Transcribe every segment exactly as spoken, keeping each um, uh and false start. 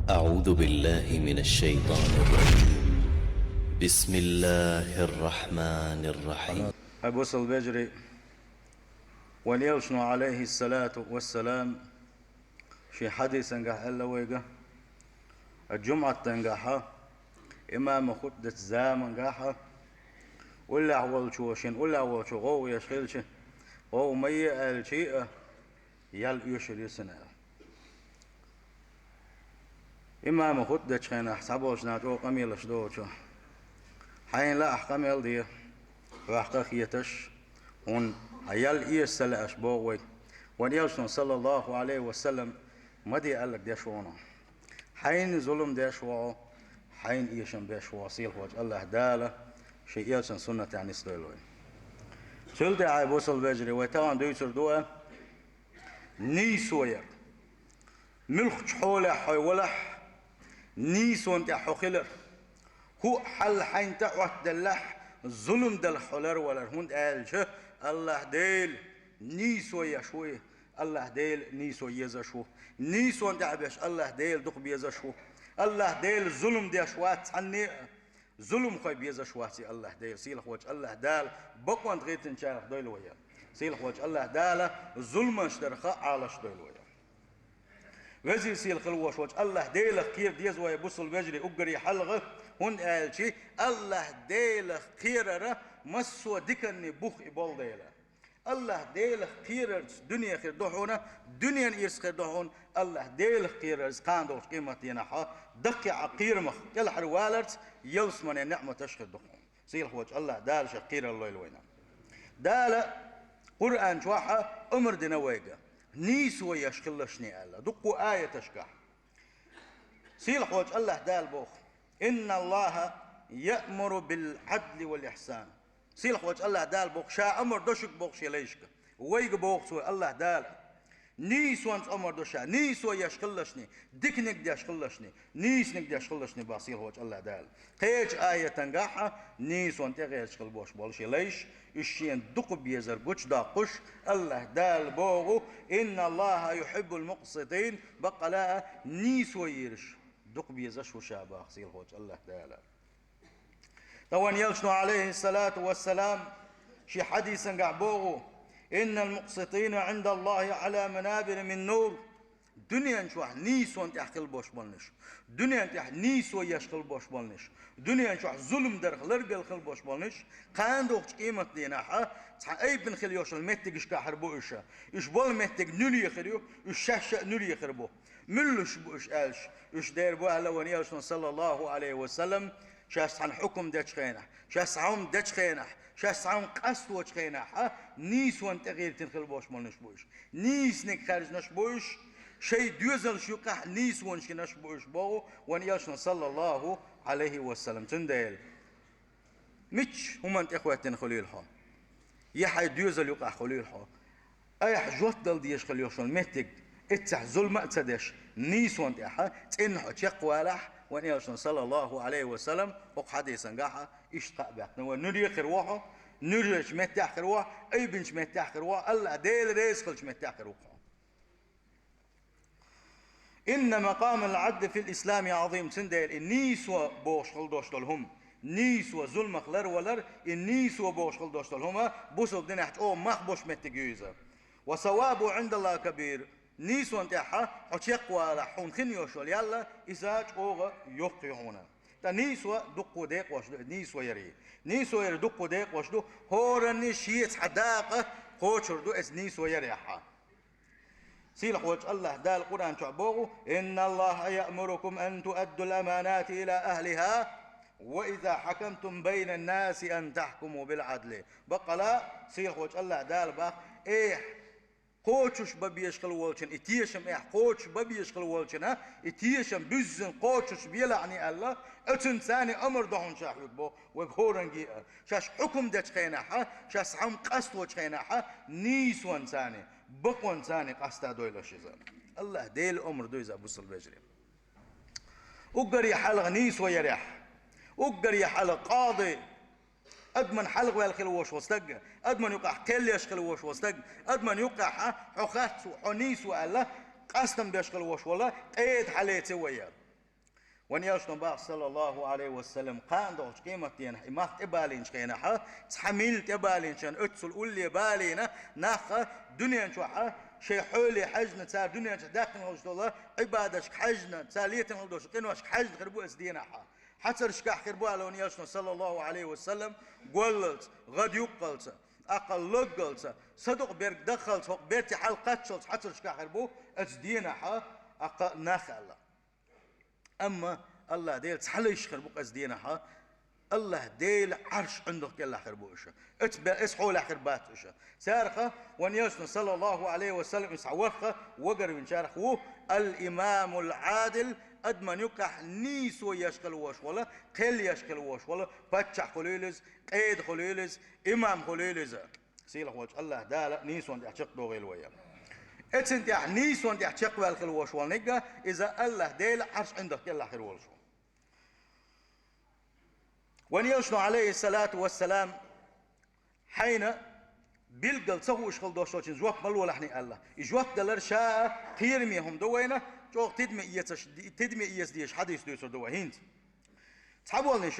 أعوذ بالله من الشيطان الرجيم. بسم الله الرحمن الرحيم. Хьай бусал вежарий, вайн элчано, Ӏалайхи ссалату вассалам, ший хьадисангахь аьлла вайга, а жумӀатангахьа, имама хутӀбаца замангахьа, уллехь волчо, шен уллехь волчо гӀовгӀа еш хилча, гӀовгӀа ма е аьлча а, ял оьшур ю цунна аьлла. Имама хутӀбечу хенахь цхьаболчу наха чӀогӀа къамелаш доцучо: «Хьайна лаахь къамел де, хьох къа хеташ, хьуна хьан ял эша ца лаьаш», – боху вайга. Вайн элчано, саллаллаху Ӏалайхи ва саллам, ма де аьлларг деш ву хьуна. Хьайна зулам деш ву хьо, хьайна эшам беш ву хьо, сийлахьволчу АллахӀ Дала шен элчан суннатехь нисдойла вай. Цул тӀаьхьа, бусал вежарий, вай тахана дуьйцур ду а, нийсо яр. Муьлххачу хьолехь хьо валахь, нийсонан тӀехь хьо хилар. ХӀуъа хьал хьайна тӀе Ӏоттаделлахь, зулам далахь хьо ларвалар, хӀунда аьлча АллахӀ Дела нийсо еш ву и, АллахӀ Дела нийсо езаш ву. Нийсонан тӀехь берш АллахӀ Дела дукха безаш ву. АллахӀ Дела зулам деш вац цхьанне а. Зуламхой безаш вац и АллахӀ Дела, сийлахьволчу АллахӀ Дала бакъонца гӀиртинчарах дойла вай. Сийлахьволчу АллахӀ Дала зуламаш дарх а Ӏалаш дойла вай. Веза-сийлахь хила волуш волчу АллахӀ Делах кхера деза вай, бусал вежарий, уггаре хьалха, хӀунда аьлча АллахӀ Делах кхерара массо а диканна бух и болу дела. АллахӀ Делах кхерарца дуьне хир ду хьуна, дуьненан ирс хир ду хьуна, АллахӀ Делах кхерарца кхана долчу къематдийнахь даккхий Ӏа кхерамах кӀелхьарваларца ялсаманин неӀматаш хир ду хьуна. Сийлахьволчу АллахӀ Дала шех кхерар лойла вайна. Дала Къуръан чохь а омра дина вайга, нийсо еш хилалаш аьлла, дуккха аяташкахь. Сийлахьволчу АллахӀ Дала боху: «Инна Аллаха яъмуру бил Ӏадли вал ихсан». Сийлахьволчу АллахӀ Дала боху, Ша омра до шуьга боху Шен лайшка. Вайга боху Цо, АллахӀ Дала. Нийсонца омра до Ша, нийсо еш хилалаш, диканиг деш хилалаш, нийсаниг деш хилалаш боху сийлахьволчу АллахӀ Дала. Кхечу аятангахь а нийсонан тӀегӀерташ хила бохуш болу Шен лайш, уьш Шена дукха безар гучудоккхуш, АллахӀ Дала боху: «Инна Аллаха юхьиббул мукъситин», баккъала а нийсо йийраш дукха безаш ву Ша боху сийлахьволчу АллахӀ Дала. Ткъа вайн элчано, Ӏалайхи ссалату вассалам, шен хьадисангахь боху: «Иннал мукъситина Ӏинда Аллахи Ӏала манабира мин нур». Дуьнен чохь нийсонан тӀехь хила бохуш болнаш, дуьнен тӀехь нийсо еш хила бохуш болнаш, дуьнен чохь зулам дарх ларбелла хила бохуш болнаш, кхана долчу къематдийнахь цхьа айбина хила йолуш йолу меттигашкахь хир бу уьш. Уьш болу меттиг нуьре хир ю, уьш шаьш а нуьре хир бу. Муьлш бу уьш аьлча, уьш дера бу аьлла вайн элчано, саллаллаху Ӏалайхи ва саллам, шаьш цхьана хьукум дечу хенахь, шаьш цхьа хӀума дечу хенахь, шаьш цхьа хӀума къасточу хенахь, нийсонан тӀегӀертина хила бохуш болнаш бу уьш. Нийсаниг хаьржинаш бу уьш, шайн доьзалш юкъахь нийсонаш йинаш бу уьш боху вайн элчано, саллаллаху Ӏалайхи ва саллам. Цундела мичча хӀуманна тӀехӀоьттина хуьлийла хьо, я хьайн доьзал юкъахь хуьлийла хьо, айхьа жоп дала дезаш хила йолуш йолу меттиг, эццехь зулам а ца деш, нийсонан тӀехь цӀена хьо чекхвалахь, вайн элчано, саллаллаху Ӏалайхи ва саллам, хӀокху хьадисангахь иштта кхаъ баьккхина вай: нуьре хир ву хьо, нуьрачу меттехь хир ву хьо, айбинчу меттехь хир ву хьо, АллахӀ Дела реза хиллачу меттехь хир ву хьо. «Инна макъамал Ӏадли фил ислами Ӏазим», цундела и нийсо бохуш хила долуш долу хӀума, нийсо зуламах ларвалар, и нийсо бохуш хила долуш долу хӀума бусалба динехь чӀогӀа мах болуш меттиг ю иза. «Ва савабу Ӏиндаллахи кабир», нийсонан тӀехь хьо чекхвалахь, хьуна хин йолуш йолу ял, иза чӀогӀа йоккха ю хьуна. Ткъа нийсо дуккха декъош ду, нийсо яри. Нийсо яри дуккха декъош ду, хӀоранна шен цхьа дакъа кхочур ду эцу нийсо ярехь. Сийлахь волчу АллахӀ Дала Къуръан чохь боху: «Инна Аллаха яъмурукум ан туаддул аманати ила ахлиха, ва иза хьакамтум байна ннаси ан тахькуму бил Ӏадли». Баккъала, сийлахь волчу АллахӀ Дала бах: «Эхь, кхочуш бан безаш хила волчун, и тешам эхь кхочуш бан безаш хила волчун, и тешам буьззина кхочуш белахьний», – аьлла, оцунца царна амр до хьуна ша хьоьга боху, вайга хӀоранге а. Шаьш хьукум дечу хенахь, шаьш хьуна къасточу хенахь, нийсонца царна, бакъонца царна къаста дойла шиза. АллахӀ Делан омра ду иза, бусалба вежарий. Уггаре хьалха нийсо ярехь, уггаре хьалха къади, адаман хьалха ваьлла хила волуш волу стаг, адаман юкъахь кхел еш хила волуш волу стаг, адаман юкъахь хьо харц ву, хьо нийса ву аьлла, къастам беш хила волуш волу къеда хьалеце вай. Вайн Элчано боху, саллаллаху Ӏалайхи ва саллам, кхана долчу къематдийнахь, и мах тӀебалийначу хенахь, цхьа милла тӀебалийначу оццул улле балийна, нах дуьнен чохь шайн хьоле хьаьжна, цара дуьнен чохь даьккхина хилла долу Ӏибадаташка хьаьжна, цара летина хилла долчу къиношка хьаьжна хир бу оцу дийнахь. Хьацаршкахь хир бу аьлла вайн Элчано, саллаллаху Ӏалайхи ва саллам, голлалц, гӀадъюккъалц, тӀаккха логгалц, садукъ берг даххалц, хӀокху берте хьалакхаччалц хьацаршкахь хир бу оцу дийнахь, тӀаккха нах аьлла. Амма АллахӀ Дела цхьа лайш хир бу оцу дийнахь, АллахӀ Дела Ӏарш ӀиндагӀа кӀелахь хир бу уьш. Оцу бе-, оцу хьолехь хир бац уьш. Царах вайн Элчано, саллаллаху Ӏалайхи ва саллам, иза ваха вагарвинчарах ву ал-имамул Ӏадил, адаман юкъахь нийсо еш хила волуш волу, кхел еш хила волуш волу паччахь хуьлийла иза, къеда хуьлийла иза, имам хуьлийла иза. Сийлахь волчу АллахӀ Дала нийсонан тӀехь чекхдохийла вай. Эццан тӀехь нийсонан тӀехь чекхваьлла хила волуш волниг а, иза АллахӀ Дела Ӏарш ӀиндагӀа кӀелахь хир волуш ву. Вайн Элчано, Ӏалайхиссалату вассалам, хьайна билггал ца хууш хила долчунна жоп ма лолахьний аьлла. И жоп далар ша кхераме хӀума ду вайна, чӀогӀа тидаме эцаш, тидаме эца дезаш хьадис дуьйцур ду вай хӀинца. Цхьаболнаш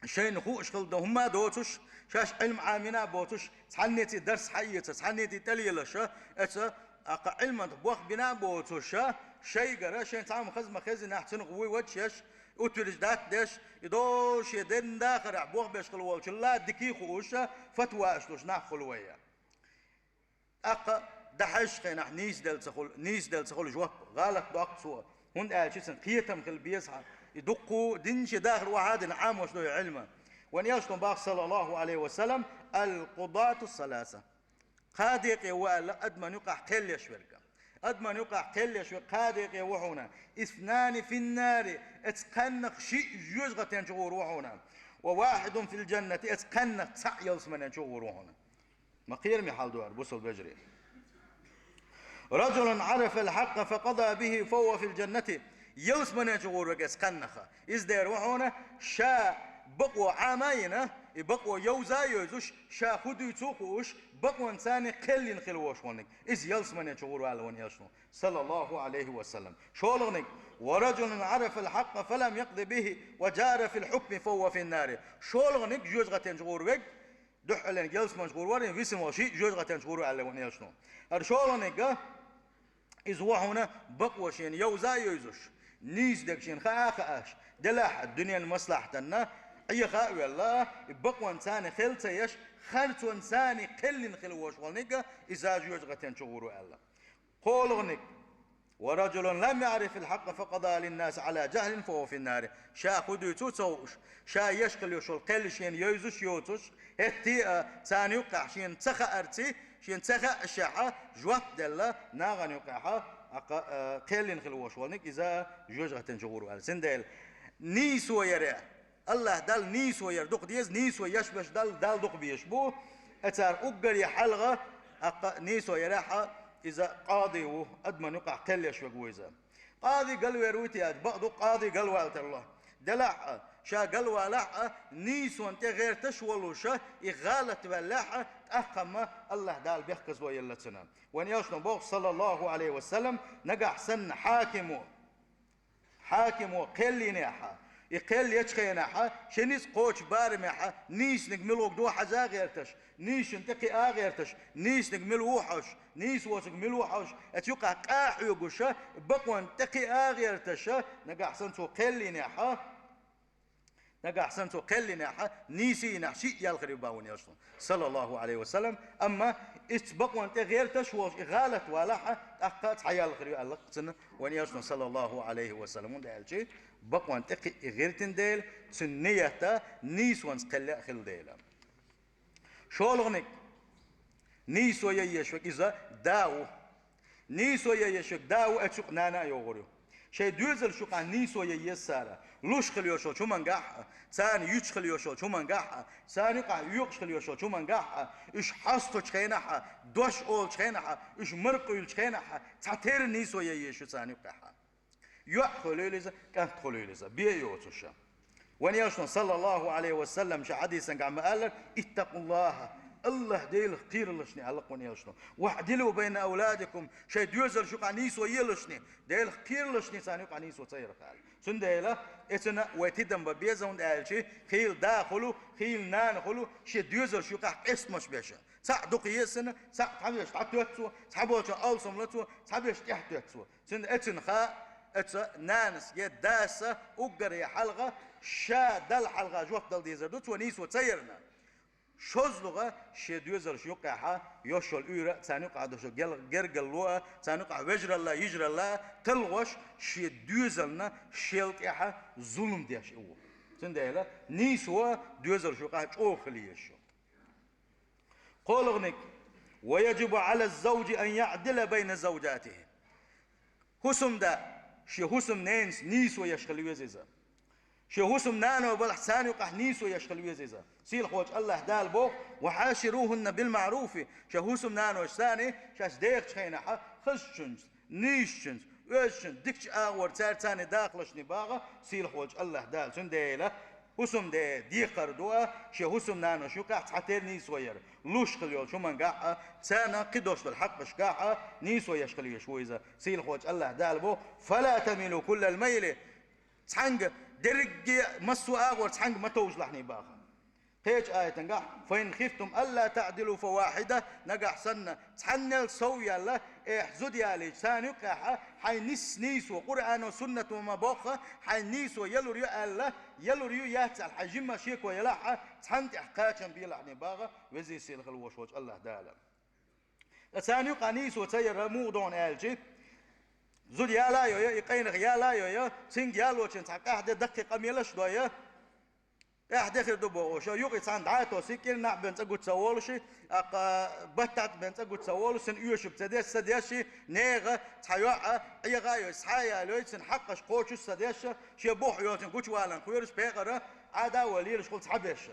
шайна хууш хила дан хӀума а доцуш, шаьш Ӏилма Ӏамийна а боцуш, цхьаннеца дарс хьаэца, цхьаннеца тӀелелаш, эца, тӀаккха Ӏилманах бох бина а боцуш, шайгара шайн цхьа хӀума хаза ма хезинехь, цунах вуй вачеш, утверждать деш, и долу шен деррина дахарехь бох беш хила волчунна дика а хууш, фатваш луш нах хуьлу вай. ТӀаккха дӀахьаьжчу хенахь нийса делла ца хуьлу, нийса делла ца хуьлу жоп, гӀалат доккху цо, хӀунда аьлча цуьнан кхетам хила беза хьан. И дуккха а динчу дахар охьа а дина, Ӏамош ду и Ӏилма. Вайн Элчано боху, саллаллаху Ӏалайхи ва саллам, ал-къудату саласа. Кхаа декъе ву аьлла адаман юкъахь кхел еш верг. Адаман юкъахь кхел еш верг кхаа декъе ву хьуна. Иснани финнари, эцу кхаьннах шиъ жоьжахатен чу гӀур ву хьуна. Ва вахьидун фил джаннати, эцу кхаьннах цхьаъ ялсаманен чу гӀур ву хьуна. Ма кхераме хьал ду хӀара, бусалба вежарий. Раджулун Ӏарафал хьакъа факъада бихи фахува фил джаннати. Ялсамане чу гӀур верг эцу кхаьннах. Иза дера ву хьуна, ша бакъо Ӏама а йина, и бакъо йовза а йовзуш, ша хӀун дуьйцу а хууш, бакъонца кхел йина хила волуш волниг. Иза ялсамане чу гӀур ву аьлла вайн Элчано, саллаллаху Ӏалайхи ва саллам. ШолгӀаниг, ва раджулун Ӏарафал хьакъа фалам якъди бихи ва джара фил хьукми фахува финнари. ШолгӀаниг жоьжахатен чу гӀур верг, дуьххьарлерниг ялсамане чу гӀур вара, висина волу шиъ жоьжахатен чу гӀур ву аьлла вайн Элчано. ХӀара шолгӀаниг а, иза ву хьуна бакъо шена йовза а йовзуш, нийса дерг шена хаа а хааш, делахь а дуьненан маслахьатана Ӏеха а велла, и бакъонца хила ца еш, харцонца кхел йина хила волуш волниг а, иза жоьжахатен чу гӀур ву аьлла. КхоалгӀаниг, ва раджулун лам яӀрифил хьакъа факъада линнаси Ӏала джахьлин фахува финнари. Ша хӀун дуьйцу а ца хууш, ша еш хила йолуш йолу кхел шена йовзуш а йоцуш, хӀетте а царна юккъехь шена ца хаарций, шена ца хаьашехь а жоп делла, нахана юккъехь а, а, кхел йина хила волуш волниг иза жоьжахатен чу гӀур ву аьлла. Цундела нийсо яре, АллахӀ Далла нийсо яр дукха деза, нийсо еш берш Далла, Далла дукха безаш бу. Эцара уггаре хьалха, тӀаккха нийсо ярехь а, иза къади ву, адаман юкъахь кхел еш верг ву иза. Къади галвер вуй те аьлча, бакъду къади галвала тарло. Делахь а, ша галвалахь а, нийсонан тӀе гӀерташ а волуш, и гӀалат ваьллехь а, тӀаккха-м АллахӀ Дала бехказло елла цунна. Вайн Элчано боху, саллаллаху Ӏалайхи ва саллам, нагахь санна хьакимо, хьакимо кхел йинехь а, и кхел ечу хенахь а, шен ницкъ кхочу барамехь а, нийсаниг мила ву хьажа а гӀерташ, нийсанна тӀе кхиа а гӀерташ, нийсаниг мила ву хьожуш, нийса воцург мила ву хьожуш, эцу юкъахь къа а хьоьгуш, бакъонна тӀе кхиа а гӀерташ, нагахь санна цо кхел йинехь а, нагахь санна цо кхел йинехь а, нийса йинехь шиъ ял хир ю боху вайн Элчано, саллаллаху Ӏалайхи ва саллам. Амма иза бакъонна тӀе гӀерташ а волуш, и гӀалат валахь а, тӀаккха цхьа ял хир ю аьлла цунна вайн Элчано, саллаллаху Ӏалайхи ва саллам. ХӀунда аьлча бакъонна тӀе кхиа и гӀиртина дела, цуьнан ният а нийсонца кхел а хилла дела. ШолгӀаниг, нийсо ян езаш верг иза да ву. Нийсо ян езаш верг да ву, эцу юкъа нана а йогӀур ю. Шайн доьзалш юкъахь нийсо ян еза цара. Луш хила йолуш йолчу хӀумангахь а, царна юьтуш хила йолуш йолчу хӀумангахь а, царна юкъахь оькъуш хила йолуш йолчу хӀумангахь а, уьш хьасточу хенахь а, дош олучу хенахь а, уьш маркъуьйлучу хенахь а, цхьатерра нийсо ян езаш ю царна юккъехь а. ЙоӀ хуьлийла иза, кӀант хуьлийла иза, бен а йоцуш. Вайн Элчано, саллаллаху Ӏалайхи ва саллам, шен хьадисангахь ма-аллара: «Иттакъуллаха, АллахӀ Делах кхералашни, аьлла кхуьнан элчано. «ВаӀдилу байна авладикум», шайн доьзалш юкъахь нийсо елашни, Делах кхералашни царна юкъахь нийсо ца ярах аьлла. Цундела эцна вай тидам бан беза, хӀунда аьлча хийла да хуьлу, хийла нана хуьлу, шен доьзалш юкъахь къестамаш беш. Цхьаъ дукха еза санна, цхьаъ цхьа веш дӀатоьтту цо, цхьаболчун алсам ло цо, цхьа веш тӀехтоьтту цо. Цундела эцна хаа, эца нанас я даса уггаре хьалха, ша Далла хьалха жоп дала дезар ду, цо нийсо ца ярна. ШозлагӀа шен доьзалш юкъехьа йош йолу уьйр а, царна юкъахь долуш гел-, гергарло а, царна юкъахь вежаралла, йижаралла а талхош, шен доьзална шел тӀехьа зулам деш и ву. Цундела нийсо доьзалш юкъахь чӀогӀа хила езаш ю. КхоалгӀаниг: «Ва яжибу Ӏала завжи ан яӀдила байна завжатихи». ХӀусамда шен хӀусамненца нийсо еш хила веза иза. Шен хӀусамнано балахь, царна юкъахь нийсо еш хила веза иза. Сийлахьволчу АллахӀ Дала боху: «Ва хьаширухунна бил маъруфи», шен хӀусамнаношца царна шаьш дехачу хенахьа хазачуьнца, нийсачуьнца, оьзачуьнца, дикачу агӀор цаьрца царна дахалашна баха сийлахьволчу АллахӀ Дала. Цундела хӀусамде декхар ду а, шен хӀусамнанош юкъахь цхьатерра нийсо яр, луш хила йолчу хӀумангахь а, царна кхидолуш долу хьакъашкахь а нийсо еш хила везаш ву иза. Сийлахьволчу АллахӀ Дала боху: «Фала тамилу куллал майли». Цхьаьнга дерриге а, массо а агӀор цхьаьнга ма товжалахь баха. Кхечу аятангахь: «Фа ин хифтум алла таъдилу фа вахьида», нагахь санна цхьаннел сов яьлла, эхь, зуда ялийча, царна юкъехьа хьайн нисса нийсо, Къуръано, суннато ма-бохху, хьайн нийсо ялур ю аьлла, ялур ю яц аьлла, хьайн жимма шеко ялахьа, цхьанна тӀехь кхачам белахь баха везий сийлахь хила вошволчу АллахӀ Дала. Ткъа царна юкъахь нийсо ца яра муха догӀу аьлча, зуда яла а йо я, и къайнах яла а йо я, цуьнга ялочун цхьа къаьхьа де даккхий къамелаш а до я, къаьхьа де хир ду бохуш, юкъа цхьаьна дӀа а тосий, кӀирнахь бен цӀа гуч ца волуш, аккха баттахь бен цӀа гуч ца волуш, цуьнан оьшург ца деш, ца деш, нехан цхьа йоӀ а, Ӏеха а йой, схьа а ялой, цуьнан хьакъаш кхочуш ца деш, шен бухь йолчун гучувалан кхоьруш, пекъара Ӏада а вой, лелаш хуьлу цхьаберш.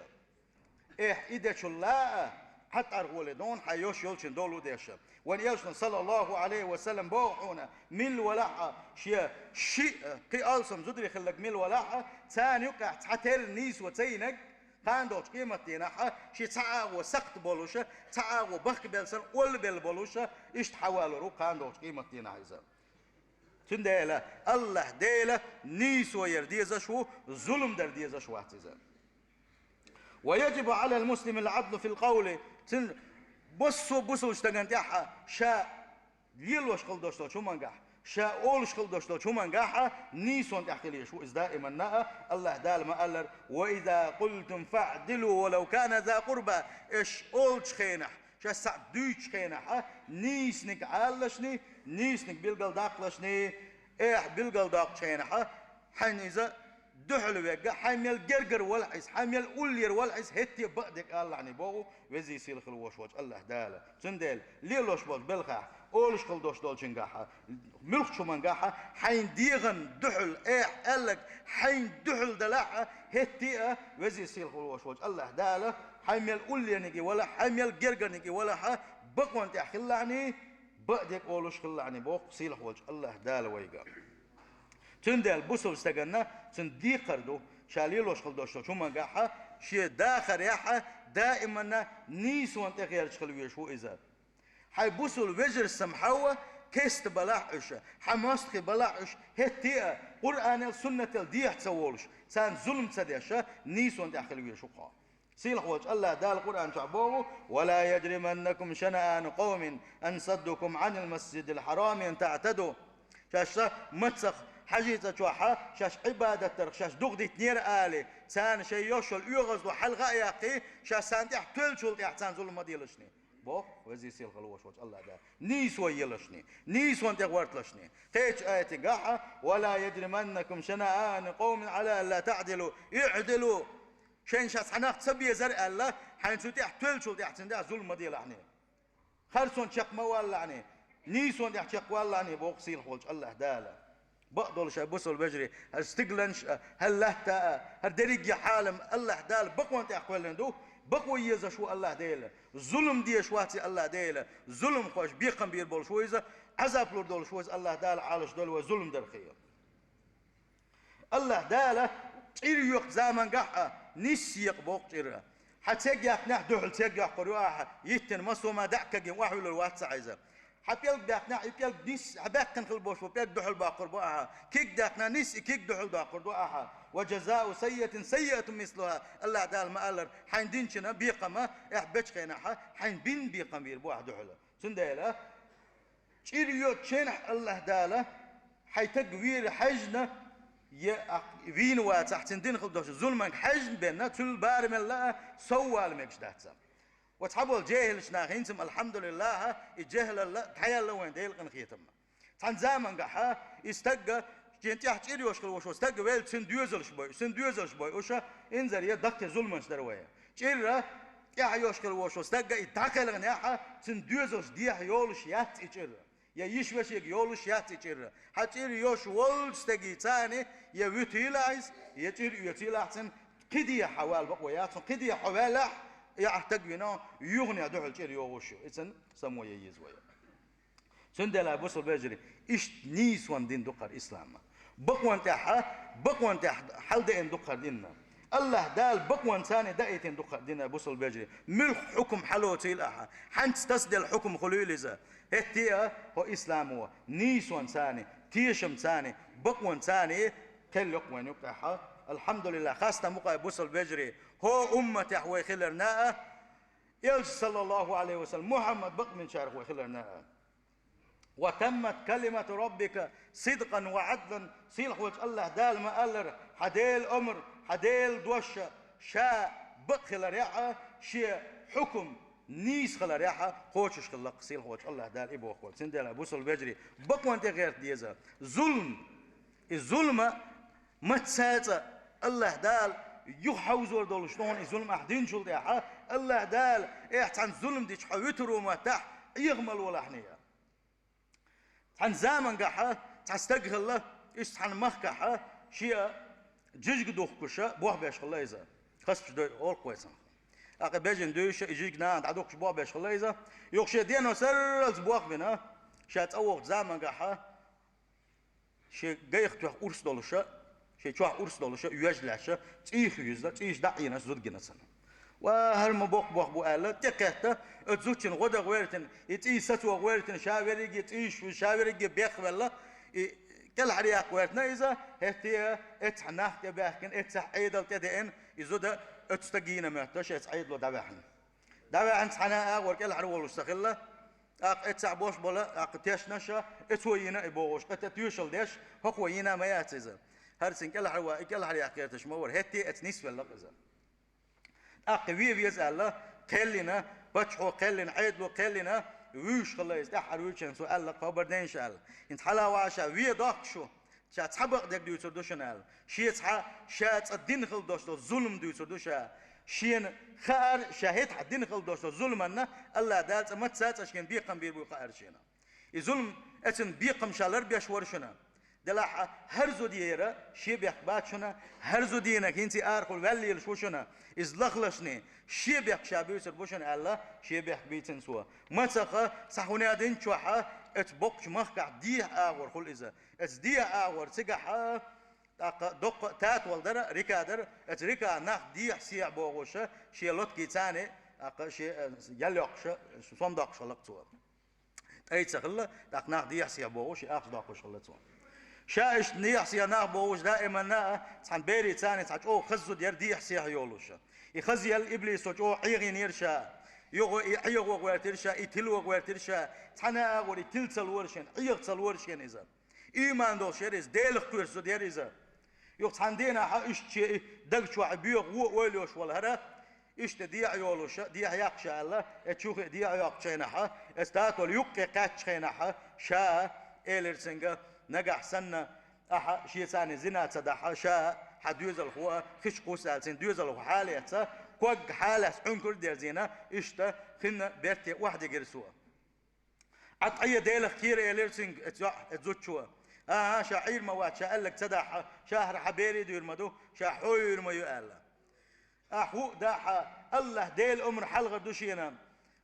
Эхь, и дечул а, хьан тӀаргӀоле догӀу хьайн йош йолчун долу деш. Вайн элчано, саллаллаху Ӏалайхи ва саллам, боху хьуна: мила валахь а, шен шиъ, кхин алсам зударий хилларг мила валахь а, царна юкъахь цхьатерра нийсо ца йинарг, кхана догӀучу къематдийнахь а, шен цхьа агӀо сакхт болуш, цхьа агӀо бахкабелла санна, оллабелла болуш, иштта хьавалур ву кхана догӀучу къематдийнахь иза. Цундела АллахӀ Дела нийсо яр дезаш ву, зулам дар дезаш вац иза. «Ва яжибу Ӏалал муслимил Ӏадлу фил къавли», цуьнан массо а бусалба стагана тӀехь а ша лелош хила долуш долчу хӀумангахь, ша олуш хила долуш долчу хӀумангахь а нийсонан тӀехь хила езаш ву иза даиманна а. АллахӀ Дала ма-аллара: «Ва иза къултум фаъдилу ва лав кана за къурба», аш олучу хенахь, шаьш цхьаъ дуьйцучу хенахь а нийсаниг Ӏалалашний, нийсаниг билгалдаккхалашний, эхь, билгалдоккхучу хенахь а, хьайна иза дуьхьал вегга, хьайн мел гергара валахь иза, хьайн мел уллера валахь иза, хӀетте а бакъдерг алалахь боху везий сийлахь хила вошволчу АллахӀ Дала. Цундела лелош болчу белхахь, олуш хила долуш долчунгахь а, муьлххачу хӀумангахь а, хьайн дегӀан дуьхьал, эхь, аьлларг хьайн дуьхьал далахь а, хӀетте а везий сийлахь хила вошволчу АллахӀ Дала, хьайн мел уллерниг и валахь, хьайн мел гергарниг и валахь а, бакъонан тӀехь хилалахь, бакъдерг олуш хилалахь боху сийлахь волчу АллахӀ Дала вайга. Цундела бусалба стаганна цуьнан декхар ду, ша лелош хила долуш долчу хӀумангахь а, шен дахарехь а даиманна нийсонан тӀе гӀерташ хила везаш ву иза. Хьайн бусалба вежаршца хьовха, кеста балахь уьш, хьан мостагӀий балахь уьш, хӀетте а Къуръанел, суннател дехьа ца волуш, царна зулам ца деш, нийсонан тӀехь хила везаш ву хьо. Сийлахь волчу АллахӀ Дала Къуръан чохь боху: «Ва ла яжриманнакум шанаану къавмин ан саддукум Ӏанил масжидил хьарами ан таътаду». Шаьш сан мацах хьажийца чохь а, шаьш Ӏибадат дарх шаьш дугӀа дитинера али, царна шайн йош йолу оьгӀазло хьалха а яккхий, шаьш царна тӀехь тоьллачул тӀаьхьа царна зулам ма делашний, боху везий сийлахь волчу АллахӀ Дала. Нийсо елашний, нийсонан тӀе гӀорталашний. Кхечу аятигахь а: «Ва ла яжриманнакум шанаану къавмин Ӏала алла таъдилу, иъдилу». Шайна ша цхьа нах ца безара аьлла, хьайна цу тӀехь тоьллачул тӀаьхьа цуьнан тӀехь зулам ма делахь. Харцонан чекх ма валалахь, нийсонан тӀехь чекхвалалахь, боху сийлахь волчу АллахӀ Дала. Бакъдолуш, хьайн бусалба вежарий, хӀара стигланаш а, хӀара латта а, хӀара дерриге хьалам АллахӀ Дала бакъонан тӀехь кхоьллина ду, бакъо езаш ву АллахӀ Дела. Зулам дезаш вац и АллахӀ Дела. Зуламхоша бекхам бийр болуш ву иза, Ӏазап лур долуш ву иза АллахӀ Дала, Ӏалашдойла вай зулам дарх. АллахӀ Дала чӀир йоькху замангахь а, нисса екъа боху чӀир а. Хьа цег яьккхинехь духьал цег йоккхур ю ахьа, йиттина массо а ма даьӀа кагийна охьавуьллур вац цхьа хьайза. Хьа пӀелг даьккхинехь и пӀелг нисса, хьа баьккхина хила болуш бу пӀелг духьал боккхур бу ахьа. Киг даьккхинехь нисса, и киг духьал доккхур ду ахьа. «وجزاء سيئة سيئة مثلها». АллахӀ Дала ма-аллара, хьайна динчунна бекхам, эхь бечу хенахь, хьайна бина бекхам бийр бу ахьа духьала. Цундела чӀир йоцучу хенахь АллахӀ Дала хьайн таг вийр хьаьжна, я вийна вацахь, цуьнан дина хила долчу зуламанга хьаьжна бенна, цуьнан барамел а соввала мегаш дац. Оцу цхьаболу жехӀилчу наха хӀинца-м, алхьамдулиллахӀ, и жехӀлалла дӀаяьлла вайн Делан къинхетамна. Цхьана замангахь и стагга шен тӀехь чӀир йолуш хила волуш волу стагга велла, цуьнан доьзалш бойуш, цуьнан доьзалш бойуш, инзаре даккхий зуламаш дара вайн. ЧӀирра тӀехь йолуш хила волуш волу стагга и дӀакхелхинехь, цуьнан доьзалш дехьа йолуш яц и чӀирра. Я йиш-вешега йолуш яц и чӀирра. Хьан чӀир йолуш волчу стеган царна я вуьтийла ахь иза, я чӀир оьцийла ахь цуьнан, кхин дехьа хьан вала бакъо яц, кхин дехьа хьо ваьллахь, я ахь таг вина, юханехь дуьхьал чӀир йогӀуш ю. Иза цуьнан само ян еза вайн. Цундела, бусалба вежарий, иштта нийсонан дин ду кхара ислам. Бакъонна тӀехь, бакъонна тӀехь хьалдеана ду кхара дин. АллахӀ Дала бакъонца даийтина ду кхара дин, бусалба вежарий. Муьлхха хьукам хьалоцийла ахьа, хьанца тасаделла хьукам хуьлийла иза. ХӀетте а хӀо исламо нийсонца, тешамца, бакъонца кхел йоккху вайн юккъехь. АлхьамдулиллахӀ, хастам бу кхара, бусалба вежарий, хӀо умматехь вай хиларна а, Элча, саллаллахӀу Ӏалайхи ва саллам, Мухьаммад бакъбинчарах вай хиларна а. «وتمت كلمة ربك صدقا وعدلا», сийлахьволчу АллахӀ Дала ма-аллара, хьан Делан омра, хьан Делан дош ша бакъ хиларехь а, шен хьукам нийса хиларехь а кхочуш хилла-кх сийлахьволчу АллахӀ Дала, и боху волу. Цундела, бусалба вежарий, бакъонна тӀе гӀерта деза. Зулам, и зулам а, маца цхьаьна а АллахӀ Дала юха хьовзор долуш ду хьуна и зулам ахь динчул тӀаьхьа, АллахӀ Дала, эхь, цхьана зулам дича хьо вуьтур ву моттахь, Ӏеха ма лолахь хьуна. Цхьана замангахь цхьа стаг хилла, иза цхьана махкахь шен жижиг духкуш болх беш хилла иза. Хазачу дой олу-кх вай цунах. ТӀаккха бежана дуьйш и жижиг нахана дӀадухкуш болх беш хилла иза. Юха шен дено сарралц болх бина, ша цӀа вогӀучу замангахь шен гайх тоьхна урс долуш, шен чохь урс долуш, йоьжна лаьтташ, цӀийх юьзна, цӀийш дӀа а Ӏийна, зуда гина цунна. «Ва, хӀара ма боккха болх бу», – аьлла, тӀекхетта, оцу зудчун гӀо дан гӀоьртина, и цӀий сацо гӀоьртина, ша верриге цӀийш вуьзна, ша верриге бехвелла, и кӀелхьарваккха гӀоьртина иза, хӀетте а эццахь нах тӀебаьхкина, эццахь Ӏедал тӀедеана, и зуда оцу стага йийна моьттуш, эцу Ӏедало дӀаваьхьна. ДӀаваьхьна цхьана а агӀор кӀелхьарволуш ца хилла, тӀаккха эццахь бош болу, тӀаккха тешнаш а, эцо йийна и бохуш, кхета тоьшалла деш, хӀокхо йийна ма яц иза. ХӀара цуьнан кӀелхьарван, и кӀелхьарваккха гӀерташ ма вара, хӀетте а эцна нисвелла-кх иза. ТӀаккха вен веза аьлла, кхел йина, паччахьо кхел йина, Ӏедало кхел йина, вуьйш хилла иза, тӀаьххьара вуьйчу хенахь цо аьлла-кх, хабар дайна ша аьлла. ХӀинца хьала а ваха ша вен доккхуш ву. Ша цхьа бакъдерг дуьйцур ду шуна аьлла. Шен цхьа, ша цкъа дина хила долуш долу зулам дуьйцур ду ша. Шена хаьара, ша хӀетахь дина хила долуш долу зуламанна АллахӀ Дала цкъа маца цкъа шена бекхам бийр бу хаьара шена. И зулам, эцна бекхам ша ларбеш вара шуна. Делахь а хӀара зуда яра шен бехк бац шуна, хӀара зуда йина хӀинца арахула ваьлла лелаш ву шуна. Иза лахлашний шен бехк ша буьйцур бу шуна аьлла, шен бехк бийцина цо. Мацах а, цхьа хӀун а динчохь а, эцу боккхачу махкахь дехьа агӀор хуьлу иза. Эцу дехьа агӀор цигахь а, тӀаккха доккха а татол дара, река дара, эцу река нах дехьа-сехьа богӀуша, шен лоткий царна, тӀаккха шен, э, ял йоккхуша, сом доккхуш хилла-кх цо. ТӀай ца хилла, тӀаккха нах дехьа-сехьа богӀуш, и ахча доккхуш хилла цо. Ша иштта дехьа-сехьа нах богӀуш даиманна а, цхьана берий царна цхьа чӀогӀа хаза зуда яра дехьа-сехьа йолуша. И хазъелла иблисо чӀогӀа Ӏехийнера ша. Юха и Ӏехо гӀоьртира ша, и тило гӀоьртира ша. Цхьана а агӀор и тила ца лора шена, Ӏеха ца лора шена иза. Ийман долуш яра иза, Делах кхоьруш зуда яра иза. Юха цхьана дийнахь а иштта шен и даг чохь и боьха вон ойла йолуш вара хӀара, иштта дехьа йолуша, дехьа яккха ша аьлла, эцу чу хиъна дехьа йоккхучу хенахь а, эцу татол юккъе кхаьччу хенахь а, ша а элира цуьнга, нагахь санна, ахьа шен царна зина ца дахь а, ша а, хьан доьзалхо а, хиш кхуссу аьлла, цуьнан доьзалхо хьалаэца, ког хьалаэцна Ӏункар а дерзийна, иштта хин берте охьадигира цо. Ӏа ткъе Делах кхера, элира цуьнга эцу йоӀ, эцу зудчо. ХӀан-хӀа, ша Ӏийр ма вац, ша аьлларг ца дахь а, ша хӀара хьан берий дуьйр ма ду, ша хьо юьйр ма ю аьлла. Ахь хӀуъа дахь а, АллахӀ Делан омра хьалхар ду шена.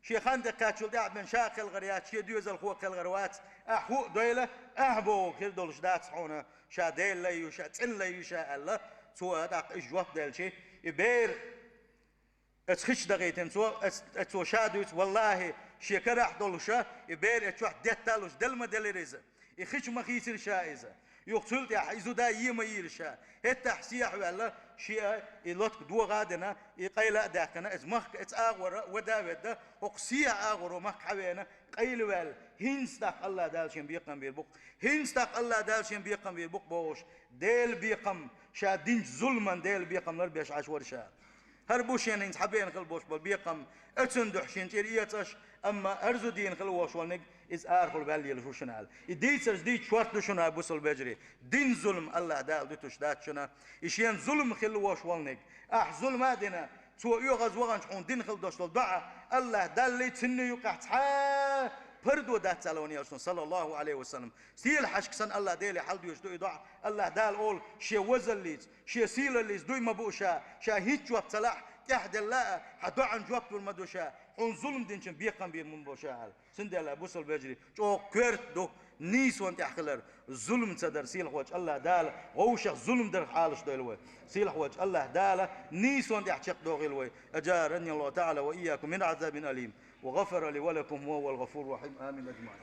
Шен хан тӀе кхаьччул тӀаьхьа бен ша кхелхар яц, шен доьзалхо кхелхар вац. Ахь хӀуъа дойла, ахь бохург хир долуш дац хьуна, ша Делан лай ю ша, цӀена лай ю ша аьлла. Цо а тӀаккха иштта жоп делчи, и бер Эцу хи чу дахийтина цо, эц-, эцо ша дуьйцу, валлахӀи, шен карахь долуша, и бер эцу чохь детталуш дела ма делира иза. И хи чу ма хийцира ша иза. Юха цул тӀаьхьа и зуда е ма йийра ша. ХӀеттахь сехьа ваьлла, шен и лотка догӀа а дина, и къайла а даьккхина, эцу махка, эцу агӀора вада а ведда, хӀокху сехьа агӀоро махка хьавеана, къайла ваьлла, хӀинца тӀаккха АллахӀ Дала шен бекхам бийр бу-кх. ХӀинца тӀаккха АллахӀ Дала шен бекхам бийр бу-кх бохуш, Делан бекхам, ша динчу зуламан Делан бекхам лар беш Ӏаш вара ша. ХӀара бу шена хӀинца хьабеана хила болуш болу бекхам, оцунна дуьхьа шен чӀир эцаш, амма арзу дийна хила волуш волниг, иза арахула ваьлла лелаш ву шуна аьлла. И дийцарш дийца шорта ду шуна, бусалба вежарий. Дин зулам АллахӀ Дала дуьтуш дац шуна. И шена зулам хила волуш волниг, ахь зулам а дина, цо оьгӀаз ваханчу хьуна дина хила долуш долу доӀа, АллахӀ Даллий, цуьнний юкъахь цхьа а пардо дац аьлла ван елаш шуна, саллаллаху Ӏалайхи ва саллам. Сийлахьашка санна АллахӀ Деле хьалдоьжуш ду и доӀа. АллахӀ Дала олу, шен возаллица, шен сийлаллица дуй ма буу ша, ша хӀинца жоп ца лахь, тӀаьхьаделла а, хьан доӀанна жоп лур ма ду ша, хьуна зулам динчун бекхам бийр ма бу ша аьлла. Цундела, бусалба вежарий, чӀогӀа коьрта ду нийсонан тӀехь хилар, зулам ца дар. Сийлахьволчу АллахӀ Дала вовшах зулам дарх Ӏалашдойла вай. Сийлахьволчу АллахӀ Дала нийсонан тӀехь чекхдохийла вай. أجارني الله تعالى وإياكم من عذاب أليم، وغفر لي ولكم، وهو الغفور الرحيم. آمين أجمعين.